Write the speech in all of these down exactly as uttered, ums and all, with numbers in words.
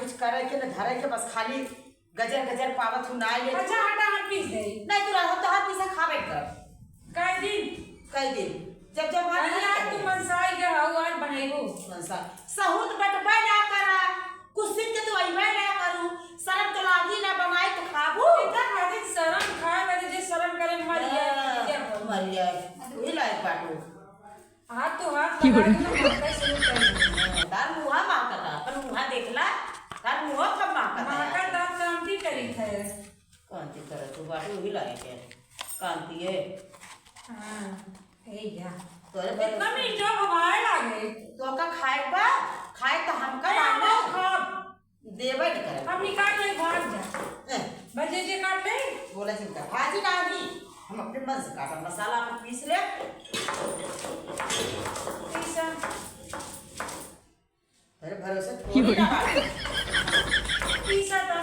कुछ करे के न धरे के, बस खाली गजर गजर पावत हूँ, ना ले। अच्छा, हटा, हम पीस दे। नहीं, तू रहो, तोहार पीसा खाबे कर। कई दिन? कई दिन? जब जब अरे यार, तू मनसाई के हऊ, आज बनेबू। मनसा-, सहूत बटबे ना करा, कुछ दिन के तू अइबे ना करू, शरम तो लागी ना, बनाए तो खाबू। इतना खातिर शरम खाए वाले जे शरम करे, मर जाए, हाँ, क्या करूँ? मर जाए, वही लायक बाटू। हाथ तो हाथ लगा के ना महकाई शुरू कर दे। तार मुँहा महकता, अपन मुँहा देखला, तार मुँहा कब महकता है? महका दाँत कांति करी है। कांति करत तू बाटू ही लायक है। कांति है। हाँ, ए जा। तोरे इतना भरोसे। मीठा हवाए लागे। तो का खाए बा? खाए तो हमका ना, ना। हम खाब। देबे न करे। हम निकाल ले, भाग जा। ए। बस जे जे काट ले। बोला चिंता, भाजी ना दी। हम अपने मन से काटब, मसाला अपन पीस ले। पीसा। अरे भरोसे थोड़ी ना बाटे। पीसा तो।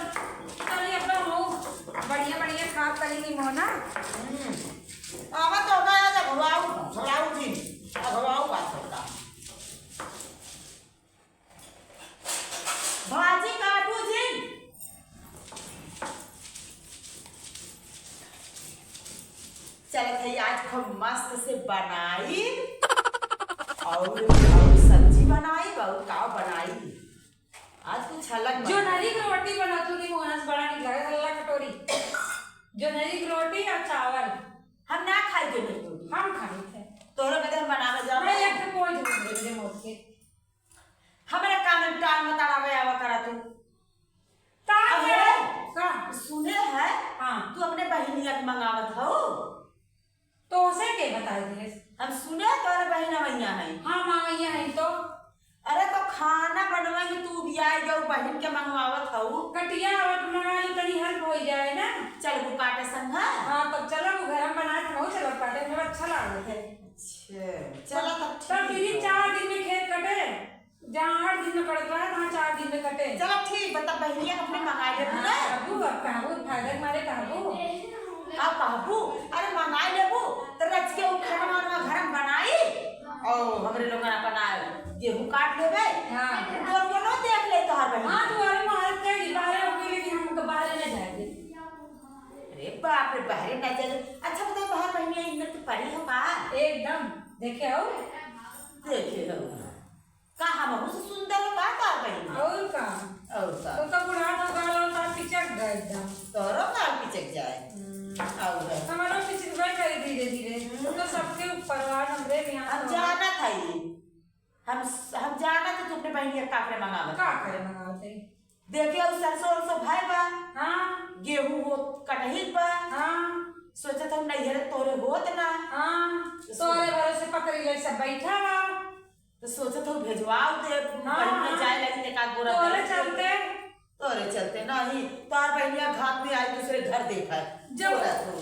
चलिए, अब तो हम बढ़िया बढ़िया खाब करेंगे मोना। हम्म। आवा तो होगा यार, भवाऊ, भवाऊ जी। अब भवाऊ बात होता। भाजी काटू जिन। चलत है आज खूब मस्त से बनाई और, और सब्जी बनाई और का बनाई। आज कुछ अलग जो बनाई। नरी की रोटी बना तू नहीं, वहाँ से बड़ा निकला है, अल्लाह कटोरी। जो नरी की रोटी और चावल। हम ना खाई जो नरी की रोटी। हम खाई थे। तोहरे बदे हम बनावे जाओ। मैं एक तो कोई जरूरत नहीं मुझे मोट के। हमरा काम में टाइम मत अड़ावे आवा करा तू। टाइम अरे, है। का? सुने है, हाँ। तू अपने बहिनिया के मंगावत हऊ? तो उसे के बताई दे? हम सुने तोरे बहिन अवैया है। हाँ, माँ अवैया है तो। अरे, तो खाना बनवे में तू भी आई जाऊ, बहिन के मंगवावत हऊ। कटिया आवत मंगा ली, तनी help हो जाए ना। चल, वो काटे संग है। हाँ, तब चलो, वो घर हम बनाए थे, बहुत चलो काटे, मेरा अच्छा लागत है। अच्छा, चला तब तब ठीक दीदी है। चार दिन में खेत कटे, जहाँ आठ दिन में कटत रहा, तहाँ चार दिन में कटे। चला ठीक बा, तब बहिनिया अपने मंगा ले हाँ, ना। कहबू, अब कहबू, फायदा के मारे कहबू। अब कहबू, अरे मंगा लेबू, तो रच के उ खाना वाना घर में बनाई, और हमरे लोग अपन आ गेहूं काट लेबे। हाँ। दोनों देख ले तोहार बहिन। हाँ, तू अरे मारे तेरी बाहर हो गई, लेकिन हम तो बाहर न जाएंगे। अरे बाप रे, बाहर न जाए। अच्छा बताओ, तोहार बहिनिया इनमें तो पड़ी हो का? एकदम, देखे हो? देखे हो। का हमहू से सुंदर हो का तोहार बहिन? और का? और का? तो, तो बुढ़ा तो गाल और तार पिचक गए एकदम। तोहरो गाल पिचक जाए। हम्म। और का? हमारो पिचकबे करे धीरे धीरे। हम्म। तो सबके ऊपर वार हमरे भी हाथ हम में। जानत हई। हम, हम जानत हई तू अपने बहिनिया का करे मंगावत का है। करे मंगावत है? देखे, उ सरसों उरसों भय बा। हाँ। गेहूं हो कटहित बा। हाँ। सोचत हूँ नैहर तोरे होत ना। हाँ। तो तोरे भरोसे पकड़ी ले सब बैठा बा। तो सोचत हूँ भेजवाओ दे, हाँ, बहिन में हाँ। जाए लगी, एक आध बोरा तोरे दे दे। चलते। तोरे चलते नहीं, तोर बहिनिया घात में आई, दूसरे घर देखा। जब बोला तू,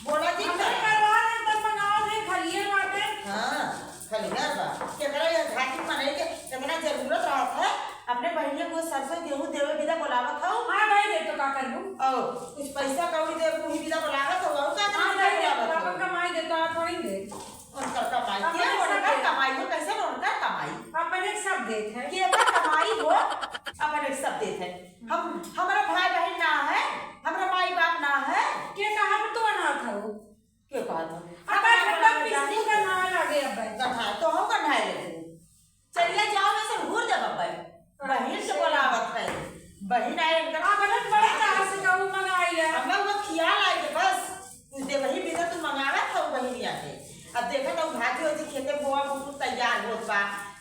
बोला जी हमरे का? परिवार है, तब मंगाओ दे, खलिए बाटे। हाँ, खलियार बा। केकरा ये घाटी मनई के इतना जरूरत रहत है, अपने बहिनिया को सरसों गेहूं देवे बिदा बोलावत हौ। हाँ, भाई दे तो का करबू? और कुछ पैसा कौड़ी दे, तू ही बिदा बोलावत हौ, और का हाँ, करबू भाई दे, बोलावत हौ? अपन कमाई दे तो आप थोड़ी दे। उनकर कमाई, अपने के सब उनकर दे। कमाई हो, कैसे उनकर कमाई? अपने सब देत है। के का कमाई हो, अपने सब देत है। हम, हमरा भाई बहिन ना है, हमरा माई बाप ना है। के कहा में तू अनाथ हो? के कहत हो? अब अपना अपना बोला पिसनी जाए। का ना लगे अब। गधा, तो हो गधा है तू। चलिया जाओ, वैसे घूर दे बब्बे। बहिन से बोलावत है। बहिन आए एकदम। हाँ, बड़े, बड़े चाह से कहूँ मंगाई है। हमरा वो खियाल आए के बस। तू दे वही बिना तू मंगावत हौ बहिनिया के। अब देखत हौ भाजी ओजी खेते बोआ बुकुल तैयार होत बा।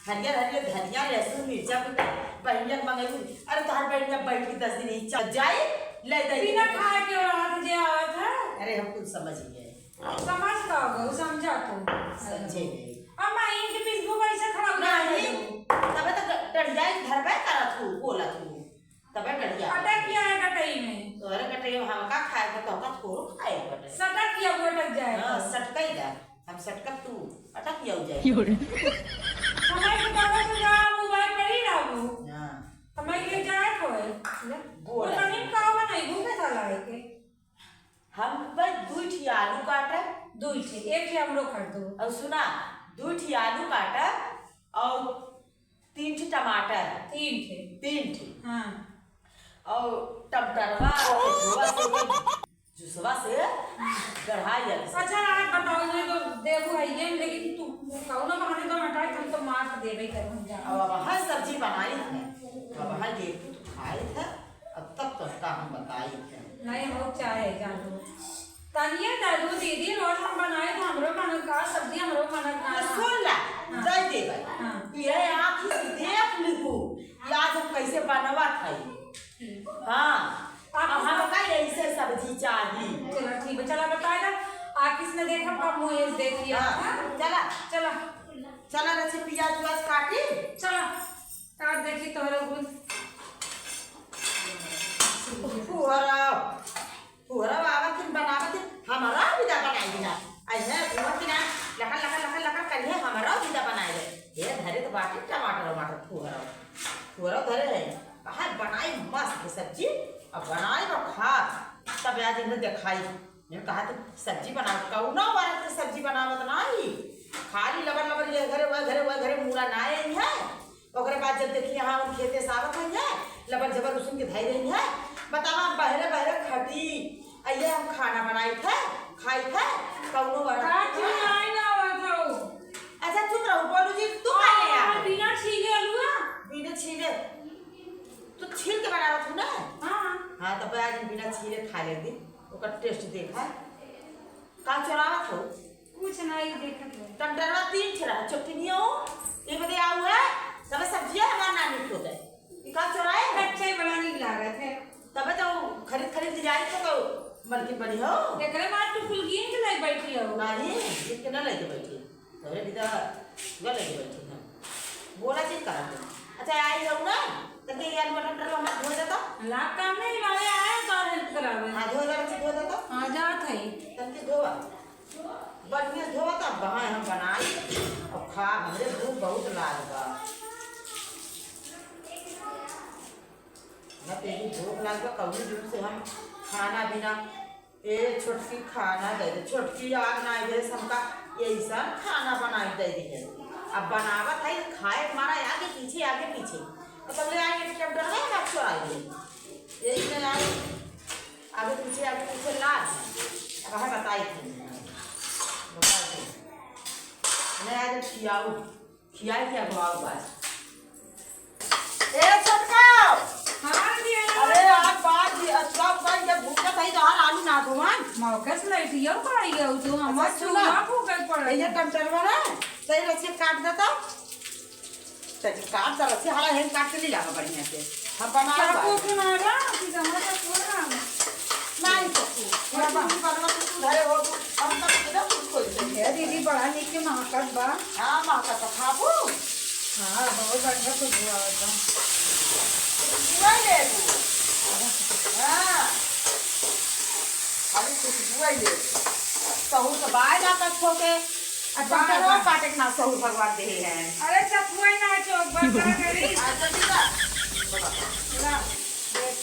हरियर हरियर धनिया, लहसुन, मिर्चा कुटा बहिनिया के मंगेबू। अरे तोहर बहिनिया बैठ के दस दिन ही चल जाई, ले दे। बिना खाए के रहत जे आवत है। अरे हम कुछ समझ गए। समझ का हो गए, समझा तू। समझे गए। अम्मा, इनके पिसबू कैसे खड़ा हो गया नहीं, है? तबे तो ग-, डढ़िया ही धरबे करत हूँ, बोलत हूँ। तबे डढ़िया। अटक गया है कटई में। तोहरे कटई में हमका खाए के, तोहका थोड़ो खाए के बटे। सटक गया, वो अटक जाए हाँ, तो। सटकई जा। हम सटकब तू, अटक जाऊ जाए। क्यों रे? हमारे के बाबा तो जा, मोबाइल पर ही रहू। हाँ। हमारे के जाए कोई। बोला। वो तनी का बनाई, भूखे साला है के। हम बस दुई ठी आलू काटब। दुई ठी, एक ठी हमरो काट दो। और सुना, दुई ठी आलू काटब और तीन ठी टमाटर। तीन ठी। तीन ठी। हाँ। और टमटरवा, पेटवा से, जूसवा से गढ़ाई जात है। अच्छा, आप बताओ, ये तो देबू है ये, लेकिन तू कौनो बहाने तो हटाए, हम तो मार के देबे करूँ जा। अब, अब हर सब्जी बनाई है, अब हर देखू तो खाई है, अब तब तो का हम बताई है। नहीं, हम चाहे जान दो। तनिए दादू दीदी, रोज हम बनाए तो हमरो मन का सब्जी, हमरो मन का तो ना। सुन ला, हाँ। दे दे भाई। हाँ। ये आँख से देख लिखू, कि आज हम कैसे बनवत है। ठीक। हाँ। आप अब हमका ऐसे सब्जी चाही। चला ठीक है, चला बताएगा। आप किसने देखा, कब मुँह ये देखिए। हाँ, हाँ? चला। चला। चला रची पियाज उआज काटी। चला। काट देखी तोहरे गुल। फुहरा, फुहरा बाबा किन बनावत है, हमारा विदा बनाई दिला। ऐसे फुहर की ना लकर, लकर, लकर, लकर करिए, हमारा विदा बनाई दे। ये धरे तो बाटी टमाटर, टमाटर फुहरा। फुहरा धरे है। बाहर बनाई मस्त सब्जी, अब बनाई और खा, तब आज इन्हें दिखाई। मैं कहा तो सब्जी बनावत, कौनो औरत के सब्जी बनावत नाही। खाली लबर लबर ये घरे, वह घरे, वह घरे, मूड़ा ना आई है। ओकरे बाद जब देखी यहाँ उन खेते से आवत है, लबर जबर उसुन के धई रही है। बतावा, बहरे बहरे खटी, अइहे हम खाना बनाई थे, खाई थे, कौनो औरत का के चीज आई ना आवत हो। अच्छा चुप रहो, बोलू जी, तू खा ले यार। बिना छीले अलुआ? बिना छीले? तू छील के बनावत हो ना? हाँ। हाँ, तो आज बिना छीले खा ले दी, ओकर टेस्ट देखा। का चोरावत हो? कुछ नहीं, देखत है। टमाटरवा तीन ठे रहा, चटनियो, ये बदे आऊ है, तबे सब्जिया हमार ना नीक होता है। ई का चोराए है? कच्चा ही बड़ा नीक लागत है। तबे तो खरीद, खरीद के जाई तो, तो मलकिन बनी हो। एकरे बाद तू कुल गिन के लाई बैठी हो। नहीं, गिन के ना लेके बैठी। तोहरे भी तो गले के बैठी हम। बोला चीज करा तू। अच्छा, आई जाऊ ना, तब ये आलू मटर टमाटर हमार धो देता। लाभ काम नहीं, वाले आए तो help करावे। हाँ, धो देता, धो देता। हाँ, जात है। तब के धोवा। बढ़िया धोवा, तब बहाए हम बनाई। और खा, हमरे भूख बहुत लाग बा। ना तेरी भूख लाग बा, कौनो दिन से हम खाना बिना ए छोटकी खाना दे दे, छोटकी आग ना दे, हमका ऐसा खाना बनाई दे दे। अब बनावत है, खाए के मारा आगे पीछे, आगे पीछे। और तब ले आए एक टमाटर है, ना चोराई दे। यही में आए, आगे पीछे, आगे पीछे ला। अब है बताई थी। बताई थी। मैं आज खियाऊ। खियाई के अगवा उबास। ए, छोटका! हाँ, दीदी, हाँ। अरे, आज बात दी, अचका उबाल के भूजत है, तो हर आलू ना धोवन। मौका से लइटियो पड़ी गयो, तू हमार अच्छा, सुना। चूल्हा फूके पड़े। ये टमाटर बा ना, सही रचिए काट देता। चलिए, काट तो रचिए, हरा है, काट के ले जाओ बढ़िया से। हम बनाए चाकू बात। सुना रहा, कि जमा चाकू ना। नहीं, चाकू। थोड़ा बाबा। बाबा, तू धरे हो, तू, हम तब इधर कुछ खोल देंगे। हे दीदी, बड़ा नीक के महकत बा। हाँ, महकत बा, खाबू? हाँ, बहुत बढ़िया खुशबू आवत बा। खुशबू आई लेबू। हाँ। खाली खुशबू आई लेबू। सहूर तो बाय ना कच्छो के। आ बा, टमाटरवा बा। काटे के ना सहूर भगवान देहे हैं। अरे, चकुआ ही ना चौक बा, का करी? आ, जल्दी कर। ला, देख।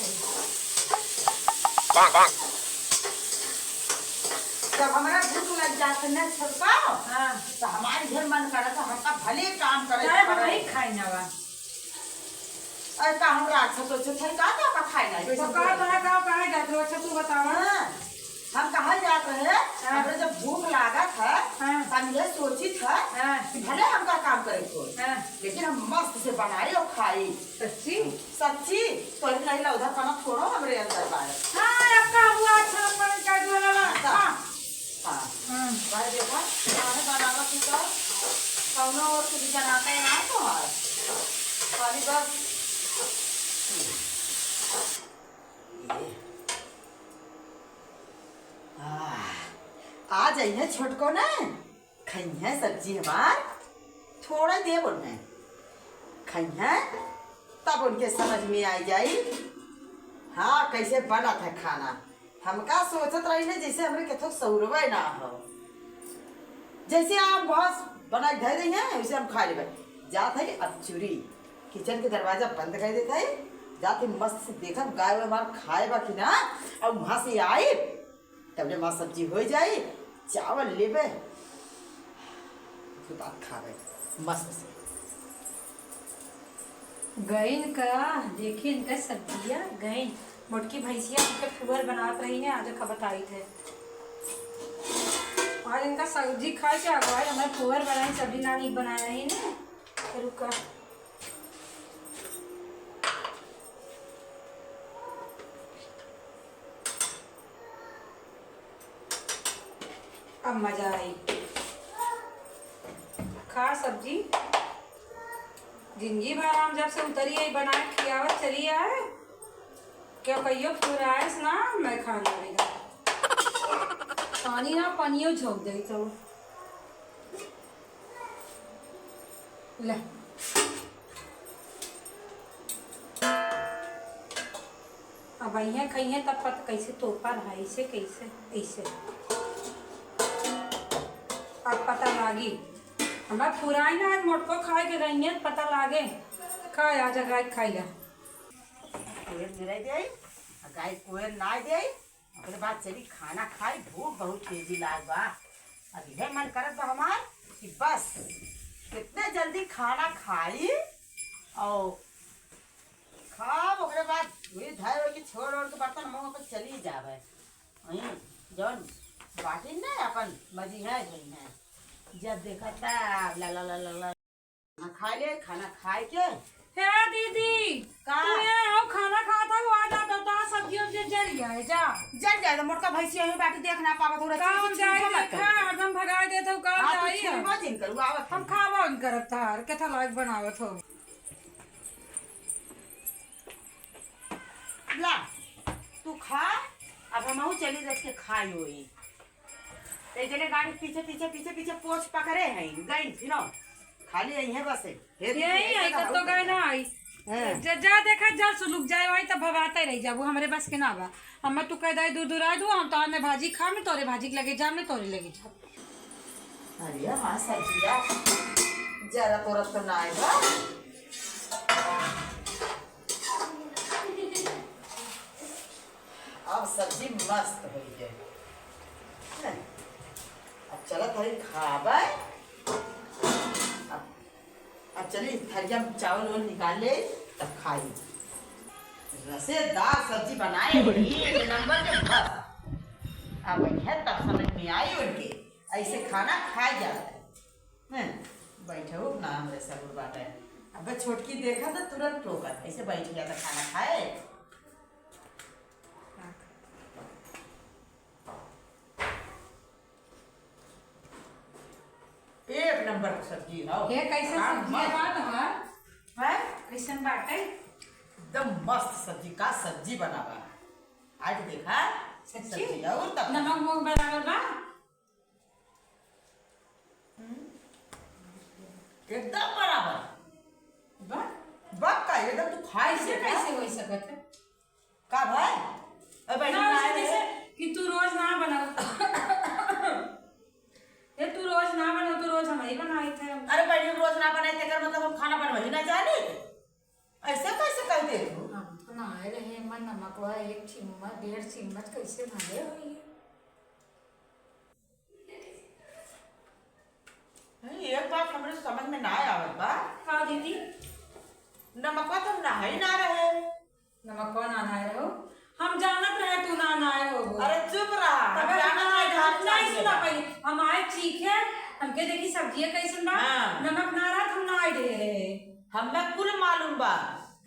जब हमरा भूख लग जात है ना छोटका, हाँ। तो हमार इहे मन करत है, हमका भले काम करे चाहे के पड़े। हम नहीं खाई ना बा। अरे का हम राक्षस सोचे थे, का तो का खाई ना? तो का, का, का, का जात रहो? अच्छा, तू बतावा। हाँ, हम कहा जात रहे, हाँ। हमरे जब भूख लागत है, हाँ। तो हम ये सोचित है हाँ। कि भले हमका काम करे को, हाँ। लेकिन हम मस्त से बनाई और खाई। सच्ची? सच्ची, तोहरे नहीं ला उधर कनक थोड़ो हमरे अंदर बाय। हाँ, अब का हुआ, अच्छा, मन का जो है ना, हाँ। हाँ। हाँ। भाई देखा, खाना बनावा की तो कौनो और कुछ बनाते ना तो है। खाली बस। ये। आह, आ जाइए छोटको ना। खइहें सब्जी हमार, थोड़ा देर बोलने खइहें, तब उनके समझ में आई जाई, हाँ, कैसे बनत है खाना। हमका सोचत रही ने, जैसे हमरे केथो सहुरवे ना हो, जैसे आम घास बना के धर रही हैं, वैसे हम खा लेबे। जात है अब चूरी, किचन के दरवाजा बंद कर देत है, जात है मस्त से देखब गाय वाय हमार खाए बा कि ना, और वहाँ से आई तबले माँ सब्जी हो जाई, चावल लेबे, उसके बाद खाबे मस्त से। गइन का, देखी इनका सब्जिया गइन। मोटकी भैंसिया इनके फुहर बनावत रही है, आज का बताइत है। आज इनका सब्जी खाए के आगो, आज हमारे फुहर बनाई, सब्जी नानी बनाए रही ने। रुका। अब मजा आई। खा सब्जी। जिंदगी भर हम जब से उतरी आई, बनाए खियावत चली आए। क्यों कहियो फुराइस ना, मैं खाना भी ना। पानी ना, पानियो झोंक दे तो। ले। अब अइहें खइहें तब पता कैसे तोपा रहा, ऐसे कैसे, ऐसे। अब पता लागी। हमरा फुराई ना, आज मोटको खाए के गइहें, पता लागे। खा, आ जा गाय, खाई ला। कोयल गिराई दे आई, आ गाय कोयल ना दे आई। ओकरे बाद चली खाना खाई, भूख बहुत तेजी लाग बा। अब इहे मन करत बा हमार कि बस कितने जल्दी खाना खाई और खाब, ओकरे बाद वही धर के छोड़ ओढ़ के बर्तन हम अपन चली जावे। वहीं जौन बाटी ना अपन मजी है, वही है। जब देखा तब ला ला ला ला ला। खाना खाए ले, खाना खाए के। हे दीदी, का? तू यहाँ आओ, खाना खात हो, आ जाता तो सब्जी उब्जी जल जाए, जा। जल जाए तो मोटका भैंसिया ही बाटी देख ना पावत हो, का चुप, चुप, जाए चुप, मत देखा, कर। हरदम भगाए देत हो, का हाँ, तू जाई है? छुइबो जिन करू, आवत हम है। खाबो न करब तार, केथा लायक बनावत हो। ला, तू खा, अब हमहू चली रख के खाई होई। एक जने गाड़ी पीछे, पीछे, पीछे, पीछे पोछ पकड़े हैं, गई फिर खाली यहीं है बस। हे यही देखो, है, कब तो गए ना आई। हाँ। जा, जा देखा, जा सुलुक जाए, वहीं तब भगाते रह जाबू, हमरे बस के ना बा। हम तू कह दाई दूर दूर आए दू, हम तो ने भाजी खा में तोरे भाजी के लगे जा, में तोरे लगे जा। अरे हमार सब्जिया जरा तोरा तो ना आए बा। अब सब्जी मस्त होइ गए। अब चलत हई खाबे। अब, अब चली थरिया में चावल वावल निकाल ले, तब खाई। रसेदार सब्जी बनाए रही, एक नंबर के बस। अब है तब समझ में आई उनके, ऐसे खाना खाए जाता है। हैं, बैठो ना हमरे सबुर बाटे। अबे छोटकी देखा तो तुरंत टोकत, ऐसे बैठ गया था खाना खाए। एक नंबर के सब्जी हो। हे, कैसन हाँ, सब्जी मस्त। बा तोहार? हैं? कैसन बाटे? एकदम मस्त सब्जी, का सब्जी बना बा। आज देखा, सच्ची? सब्जी और तब नमक उमक बराबर बा? हम्म। एकदम बराबर। बा? बा का, एकदम तू खाए ऐसे से खा। कैसे हो सकत है? का भाई? ए, बहन, ना, ना, जैसे आए। कि तू रोज ना बनाओ। ये तू रोज ना बनाओ, तू रोज हम ही बनाए थे। अरे बहन, रोज ना बनाए, तेकर मतलब हम खाना बनवा ही ना जाने। ऐसे कैसे कह दे तू? हम तो ना आए रहे, मन नमकवा एक चिम्मच, डेढ़ चिम्मच कैसे भले होई? नहीं, एक बात हमरे समझ में ना आवत बा। का दीदी? नमकवा तो ना ही ना रहे। नमकवा ना ना रहो, हम जानत रहे तू ना ना हो। अरे चुप रहा, हम तबे जानत हम रहे, ना हम नहीं जान सुना जाए। पाई। हम आए चीखे, हमके देखी सब्जिया कैसन बा, हाँ। नमक ना रहा, हम ना आए दे रहे। हमें कुल मालूम बा,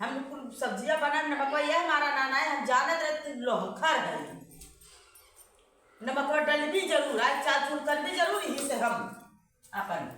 हम कुल सब्जिया बना, नमकवा यह हमारा ना ना है, हम जानत रहे तू लोहखर है। नमकवा डलबी जरूर, आज चार चूर करबी जरूर, यही से हम अपन